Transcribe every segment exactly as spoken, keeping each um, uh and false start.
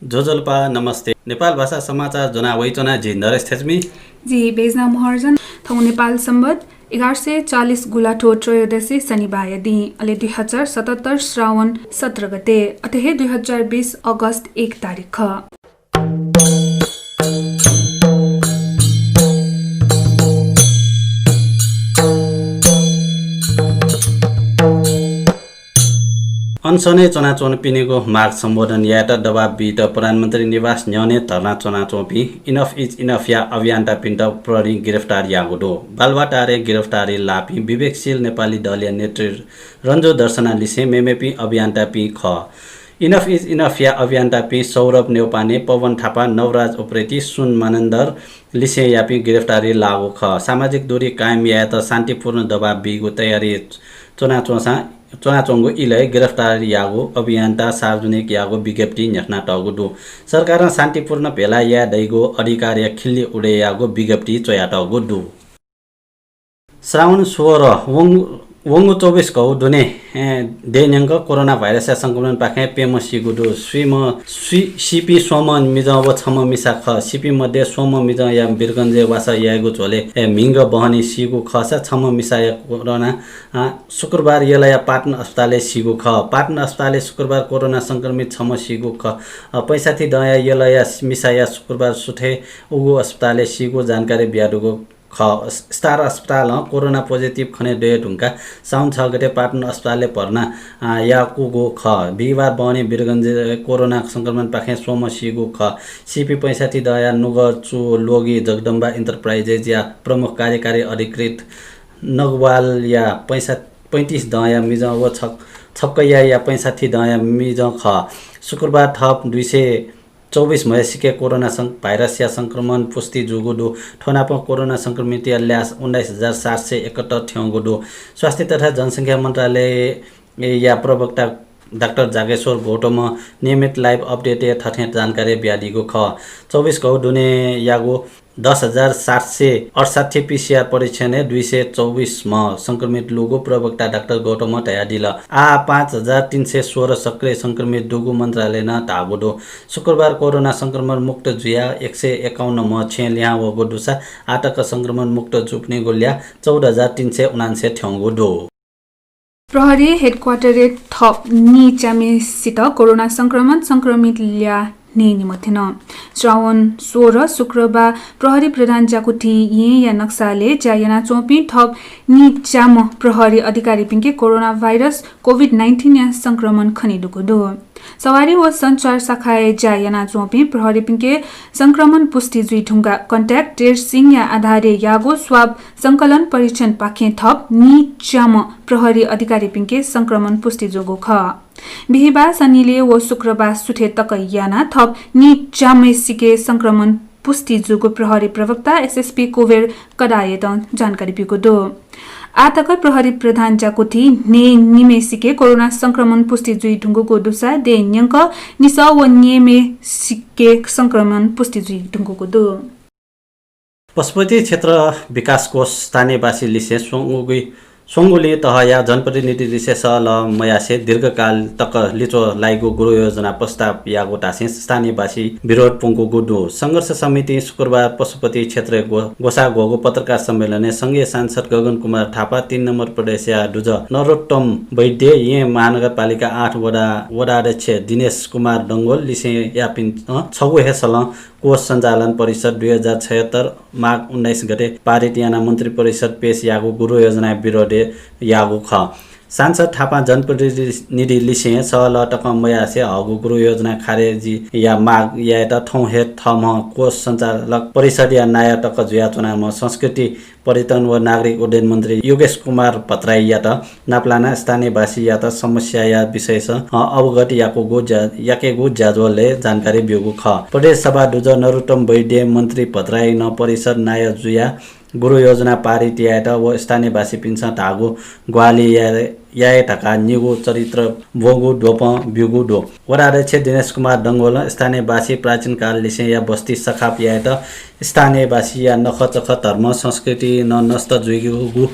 ज्वजलपा, नमस्ते। नेपाल भाषा समाचार ज्वना वइच्वना जि नरेश थेच्मी। जि बेजना महर्जन। थौं नेपाल संवत एघार सय चालिस गुंलाथ्व त्रयोदशी शनिबाःया दिं, अले दुई हजार सतहत्तर श्रावण सत्र गते, अथे हे दुई हजार बीस अगस्त एक तारिख खः। अनसनय् च्वनाच्वंपिनिगु माग सम्बोधन यायेत दबाब बीत प्रधानमन्त्री निवास न्ह्यःने धर्ना च्वनाच्वंपिं Enough is Enough या अभियन्तापिन्त प्रहरीं गिरफ्तार याःगु दु। बालुवाटारय् गिरफ्तारी लाःपिं विवेकशील नेपाली दलया नेतृ रन्जु दर्शना लिसें मेमेपिं अभियन्तापिं खः। Enough is Enough या अभियन्तापिं सौरभ न्यौपाने, पवन थापा, नवराज उप्रेती, सुन मानन्धर लिसेंयापिं गिरफ्तारी लाःगु खः। सामाजिक दूरी कायम यायेत शान्तिपूर्ण दबाब बीगु तयारी च्वनाच्वंसां, च्वनाच्वंगु इलय् गिरफ्तार याःगु अभियन्ता सार्वजनिक याःगु विज्ञप्ति न्ह्यथनातःगु दु। सरकारं शान्तिपूर्ण भेला याये दइगु अधिकारया खिल्ली उडे याःगु विज्ञप्ति च्वयातःगु दु। श्रावण सोह्र वंगु, वंगु चौबिस घौ दुने, ए, देय्‌न्यंक कोरोना भाइरसया संक्रमणपाखें प्यम्ह सीगु दु। स्वीम्ह, स्वी-, सीपिं स्वम्ह मिजं व छम्ह मिसा खः। सीपिं मध्ये स्वम्ह मिजंया वीरगञ्जय् वासः याइगु झ्वलय्, ए, म्हिगः बहनी सीगु खःसा छम्ह मिसाया कोरोना, आ, शुक्रबार यलया पाटन अस्पतालय् सीगु खः। पाटन अस्पतालय् शुक्रबार कोरोना संक्रमित छम्ह सीगु खः। अ, पैंसठ्ठी दँया यलया मिसाया शुक्रबार सुथय् उगु अस्पतालय् सीगु जानकारी बियादीगु खः। स्टार अस्पतालं कोरोना positive खने दये धुंकाः साउन छ गते पाटन अस्पतालय् भर्ना, आ, याकूगु खः। बिहिबार बहनी वीरगञ्ज कोरोना संक्रमणपाखें स्वम्ह सीगु खः। सीपिं पैंसठ्ठी दँया नुगः चु लोगी जगदम्बा Enterprises या प्रमुख कार्यकारी अधिकृत नगवालया पैंसा-, पैंतिस दँया मिजं व छक-, छक्कैयाया पैंसठ्ठी दँया मिजं खः। शुक्रबार थप दुई सय चौबिस म्हय्‌सिके कोरोना सं-, भाइरसया संक्रमण पुष्टि जूगु दु। थ्व नापं कोरोना संक्रमितया ल्याः उन्नाइस हजार सात सय एकहत्तर थ्यंगु दु। स्वास्थ्य तथा जनसंख्या मन्त्रालयया प्रवक्ता डाक्टर जागेश्वर गौतमं नियमित live update-य् थथे जानकारी बियादीगु खः। चौबिस घौ दुनेयागु दस हजार सात सय अठसट्ठी PCR परीक्षणय् दुई सय चौबिस म्ह संक्रमित लूगु प्रवक्ता डाक्टर गौतमं धयादिल। आः पाँच हजार तीन सय सोह्र सक्रिय संक्रमित दुगु मन्त्रालयनं धाःगु दु। शुक्रबार कोरोना संक्रमण मुक्त जुयाः एक सय एकाउन्न म्ह छेँ लिहां वःगु दुसा आःतक संक्रमण मुक्त जूपिनिगु ल्याः चौध हजार तीन सय उनान्सय थ्यंगु दु। प्रहरी हेडक्वार्टरय् थप नीच्याम्हेसित कोरोना संक्रमण, संक्रमित ल्याः न्हय् निम्ह थ्यन। श्रावण सोह्र शुक्रबार प्रहरी प्रधान ज्याकुथि येँया नक्सालय् ज्या यानाच्वंपिं थप नीच्याम्ह प्रहरी अधिकारीपिंके कोरोना भाइरस COVID nineteen या संक्रमण खनेदुगु दु। सवारी व सञ्चार शाखाय् ज्या यानाच्वंपिं प्रहरीपिंके संक्रमण पुष्टि जुइधुंकाः contact tracing या आधारय् याःगु swab संकलन परीक्षणपाखें थप नीच्याम्ह प्रहरी अधिकारीपिंके संक्रमण पुष्टि जूगु खः। बिहिबार, शनिलय् व शुक्रबार सुथय् तक यानाः थप नीच्याम्हेसिके संक्रमण पुष्टि जूगु प्रहरी प्रवक्ता SSP कुबेर कडायतं जानकारी ब्यूगु दु। आःतक प्रहरी प्रधान ज्याकुथि न्हय् निम्हेसिके कोरोना संक्रमण पुष्टि जुइधुंकूगु दुसा देय्‌न्यंक निसः व न्यय्‌म्हेसिके संक्रमण पुष्टि जुइधुंकूगु दु। पशुपति क्षेत्र विकास कोष स्थानीयवासी लिसें स्वंगुगु, स्वंगुलिं तहया जनप्रतिनिधि लिसें सहलह मयासें दीर्घकाल तक लिच्वः लाइगु गुरुयोजना प्रस्ताव याःगु धासें स्थानीयवासी विरोध प्वंकूगु दु। संघर्ष समितिं शुक्रबार पशुपति क्षेत्र ग्व-, ग्वसाः ग्वःगु पत्रकार सम्मेलनय् संघीय सांसद गगन कुमार थापा, तीन नम्बर प्रदेशया दुजः नरोत्तम वैद्य, येँ महानगरपालिका आठ वडा, वडा अध्यक्ष दिनेश कुमार डंगोल लिसेंयापिन्सं छगू हे सलं कोष सञ्चालन परिषद दुई हजार छयहत्तर माघ उन्नाइस गते पारित यानाः मन्त्रिपरिषद पेश याःगु गुरुयोजनाया विरोधय् याःगु खः। सांसद थापां जनप्रतिनिधि लिसें सहलह तकं मयासें हःगु गुरुयोजना खारेजी या माग यायेत थौं हे थःम्हं कोष सञ्चालक परिषदया नायः तक जुयाच्वनाम्ह संस्कृति पर्यटन व नागरिक उड्डयन मन्त्री योगेश कुमार भट्टराईयात नापलानाः स्थानीयवासीयात समस्याया विषयसं, अ, अवगत याकूगु ज्या-, याकेगु ज्याझ्वलय् जानकारी ब्यूगु खः। प्रदेश सभा दुजः नरोत्तम वैद्यं मन्त्री भट्टराईनं परिषद नायः जुयाः गुरुयोजना पारित यायेत व स्थानीयवासीपिन्सं धाःगु ग्वाहालि याये, याये धकाः निगू चरित्र ब्वंगु द्वपं ब्यूगु दु। वडा अध्यक्ष दिनेश कुमार डंगोलं स्थानीयवासी प्राचीनकाललिसेंया बस्ती सखाप यायेत स्थानीयवासीया नखःचखः धर्म संस्कृति नं नष्ट जुइगु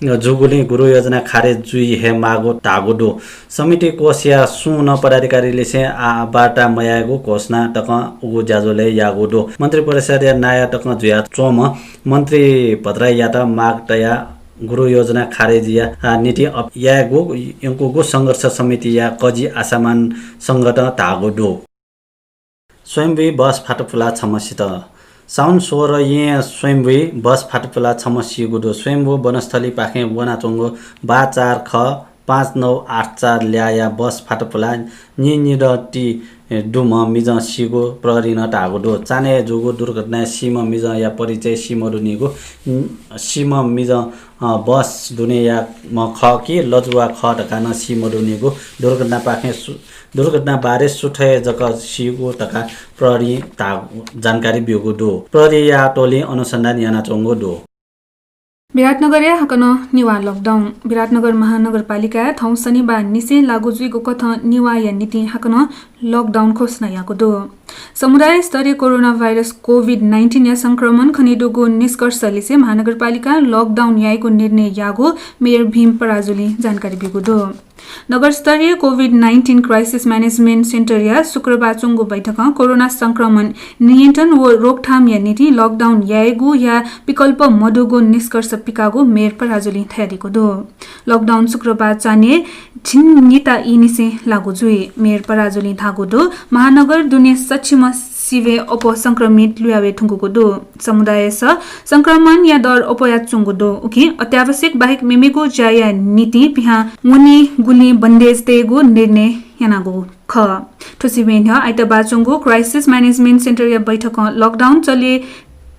जूगुलिं गुरुयोजना खारेज जुइ हे माःगु धाःगु दु। समिति कोषया सुं नं पदाधिकारीलिसें आ, वार्ता मयायेगु घोषणा तकं उगु ज्याझ्वलय् याःगु दु। मन्त्रिपरिषदया नायः तकं जुयाच्वंम्ह मन्त्री भट्टराईयात माग तयाः गुरुयोजना खारेजया, आ, निंतिं अप-, यायेगु यंकूगु संघर्ष समितिया कजि आशामान संघतं धाःगु दु। स्वयम्भुइ बस फातपुला छम्ह सित। साउन सोह्र येँ स्वयम्भुइ बस फातपुला छम्ह सीगु दु। स्वयम्भू वनस्थलीपाखें वनाच्वंगु बा चार ख पाँच नौ आठ चार ल्याःया बस फातपुला नीनिदँ ति दुम्ह मिजं सीगु प्रहरीं नं धाःगु दु। चान्हय् जूगु दुर्घटनाय् सीम्ह मिजंया परिचय सीमदुनिगु, उम्, सीम्ह मिजं, अ, बस दुनेयाम्ह खः कि लजुवा खः धकाः नं सीमदुनिगु दुर्घटनापाखें सु-, दुर्घटनाबारे सुथय् जक सीगु धकाः प्रहरीं धा-, जानकारी ब्यूगु दु। प्रहरीया टोलिं अनुसन्धान यानाच्वंगु दु। विराटनगरय् हाकनं नेवाः lockdown। विराटनगर महानगरपालिकाय् थौं शनिबार निसें लागू जुइगु कथं नेवाःया निंतिं हाकनं lockdown घोषणा याःगु दु। समुदाय स्तरीय कोरोना भाइरस COVID nineteen या संक्रमण खनेदुगु निष्कर्षलिसें महानगरपालिकां lockdown यायेगु निर्णय याःगु मेयर भीम पराजुलीं जानकारी ब्यूगु दु। नगरस्तरीय COVID nineteen crisis management centre या शुक्रबार च्वंगु बैठकं कोरोना संक्रमण नियन्त्रण व रोकथामया निंतिं lockdown यायेगु या विकल्प मदुगु निष्कर्ष पिकाःगु मेयर पराजुलीं धयादीगु दु। Lockdown शुक्रबार चान्हय् झिंनिता ई निसें लागू जुइ। मेयर पराजुलीं धाःगु दु, महानगर दुने सच्छिम्ह सिबें अप्वः संक्रमित लुयावये धुंकूगु दु। समुदायस संक्रमणया दर अप्वयाच्वंगु दु। उकिं अत्यावश्यक बाहेक मेमेगु ज्याया निंतिं पिहां वनेगुलिं बन्देज तयेगु निर्णय यानागु खः। थुसिबें न्ह्यः आइतबार च्वंगु crisis management centre या बैठकं lockdown चले,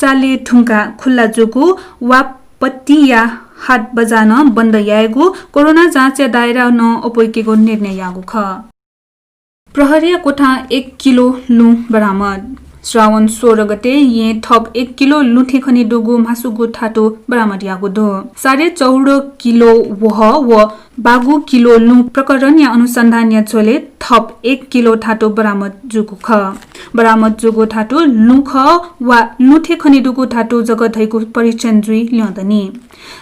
चाले धुंकाः खुल्ला जूगु वापतिया हाट बजार नं बन्द यायेगु, कोरोना जाँचया दायरा नं अप्वय्केगु निर्णय याःगु खः। प्रहरीया क्वथां एक किलो लुँ बरामद। श्रावण सोह्र गते येँ थप एक किलो लुँ थें खनेदुगु म्हासुगु धातु बरामद याःगु दु। साढे चौध किलो वहः व बागु किलो लुँ प्रकरणया अनुसन्धानया झ्वलय् थप एक किलो धातु बरामद जूगु खः। बरामद जूगु धातु लुँ खः वा लुँ थें खनेदुगु धातु जक धइगु परीक्षण जुइ ल्यं दनि।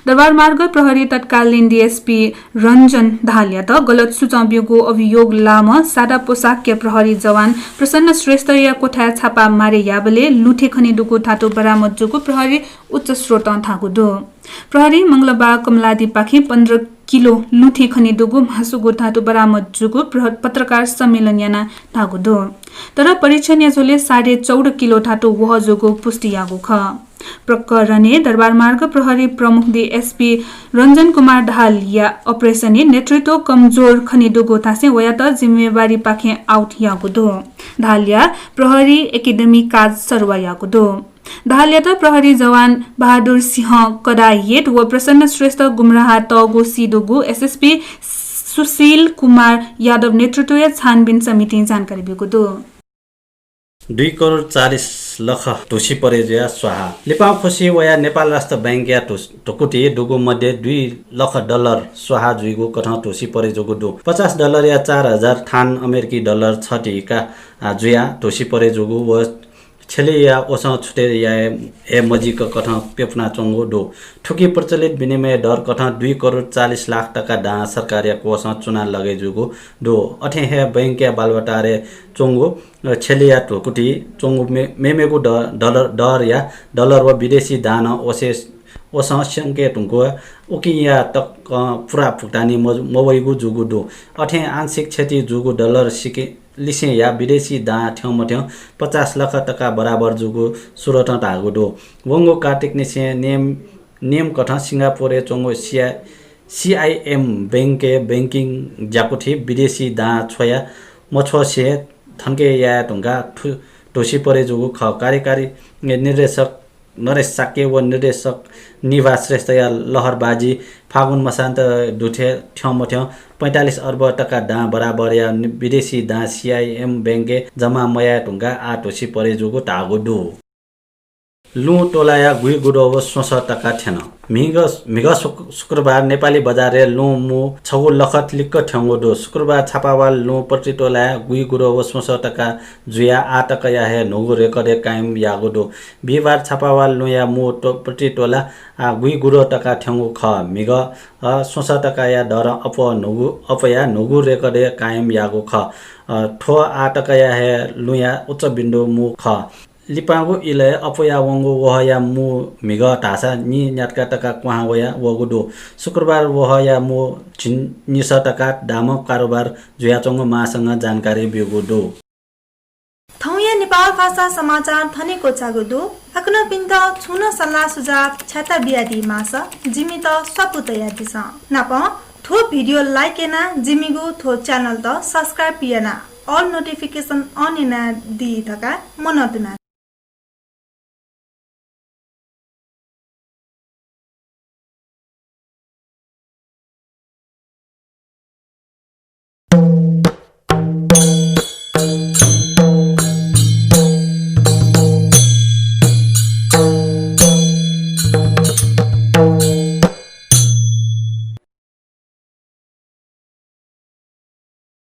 दरबारमार्ग प्रहरी तत्कालीन DSP रञ्जन दाहालयात गलत सुचं ब्यूगु अभियोग लाःम्ह सादा पोशाकया प्रहरी जवान प्रसन्न श्रेष्ठया क्वथाय् छापा मारे याःबलय् लुँ थें खनेदुगु धातु बरामद जूगु प्रहरी उच्च स्रोतं धाःगु दु। प्रहरीं मंगलबार कमलादीपाखें पन्ध्र किलो लुँ थें खनेदुगु म्हासुगु धातु बरामद जूगु प्रह-, पत्रकार सम्मेलन यानाः धाःगु दु। तर परीक्षणया झ्वलय् साढे चौध किलो धातु वहः जूगु पुष्टि याःगु खः। प्रकरणय् दरबारमार्ग प्रहरी प्रमुख DSP रञ्जन कुमार दाहालया operation-य् नेतृत्व कमजोर खनेदुगु धासें वयात जिम्मेवारीपाखें out याःगु दु। दाहालया प्रहरी academy काज सरुवा याःगु दु। दाहालयात प्रहरी जवान बहादुर सिंह कदायत व प्रसन्न श्रेष्ठ गुमराह तःगु सीदुगु SSP सुशील कुमार यादव नेतृत्वया छानबिन समितिं जानकारी ब्यूगु दु। दुई करोड चालिस लख ढुसी परे जुयाः स्वाहा। लिपांखुसी वयाः नेपाल राष्ट्र बैंकया धु-, धुकुतिइ दुगु मध्ये दुई लख डलर स्वाहा जुइगु कथं ढुसी परे जूगु दु। पचास डलरया चार हजार थान अमेरिकी डलर छतिका, आ, जुयाः ढुसी परे जूगु व छ्यलेया ओसं छुटे याये हे मजिक कथं प्यपुनाच्वंगु दु। थुकी प्रचलित विनिमय दर कथं दुई करोड चालिस लाख तका दां सरकारया कोषं चुना लगे जूगु दु। अथें हे बैंकया बालुवाटारय् च्वंगु, अ, छ्यलेया धुकुतिइ च्वंगु मे-, मेमेगु ड-, डलर, दरया डलर व विदेशी दां नं ओसे-, ओसं स्यंके धुंकूगु उकिया तक, अ, पुरा भुक्तानी मजु-, मवइगु जूगु दु। अथें आंशिक क्षति जूगु डलर सिके-, लिसेंया विदेशी दां थ्यंमथ्यं पचास लाख तका बराबर जूगु स्रोतं धाःगु दु। वंगु कार्तिकनिसें नेम, नेम कथं सिंगापुरय् च्वंगु सिया-, CIM बैंकय् बैंकिङ ज्याकुथिइ विदेशी दां छ्वया मछ्वसे हे थन्के याये धुंकाः थु-, ढुसी परे जूगु खः। कार्यकारी निर्देशक नरेश शाक्य व निर्देशक निभा श्रेष्ठया लहरबाजी फागुन मसान्त दुथ्यंमथ्यं पैंतालिस अर्ब तका दां बराबरया विदेशी दां CIM बैंकय् जमा मयाये धुंकाः आः ढुसी परे जूगु धाःगु दु। लुँ तोलाया गुइगुदो व स्वसः तका थ्यन। म्हिगः, म्हिगः शुक-, शुक्रबार नेपाली बजारय् लुँ मू छगू लखत लिक्क थ्यंगु दु। शुक्रबार छापावाल लुँ प्रति तोलाया गुइगुदो व स्वसः तका जुयाः आः तकया हे न्हूगु रेकर्डय् कायम याःगु दु। बिहिबार छापावाल लुँया मू तो-, प्रति तोला, आ, गुइगुदो तका थ्यंगु खः। म्हिगः, अ, स्वसः तकाया दरं अप्वः न्हूगु, अप्वया न्हूगु रेकर्डय् कायम याःगु खः। अ, थ्व आः तकया हे लुँया उच्च बिन्दु मू खः। लिपांगु इलय् अप्वया वंगु वहःया मू म्हिगः धाःसा नीन्यातका तका क्वहां वया वःगु दु। शुक्रबार वहःया मू झिंनिसः तका दामं कारोबार जुयाच्वंगु महासंघं जानकारी ब्यूगु दु। थौंया नेपाल भाषा समाचार थन हे क्वचाःगु दु। छिकपिन्त छुं नं सल्लाह सुझाव छ्याता बियादी माःसा जिमित स्वापू तयादिसँ। नापं थ्व भिडियो like यानाः जिमिगु थ्व च्यानलत subscribe यानाः all notification on यानादी धकाः मनंतुना।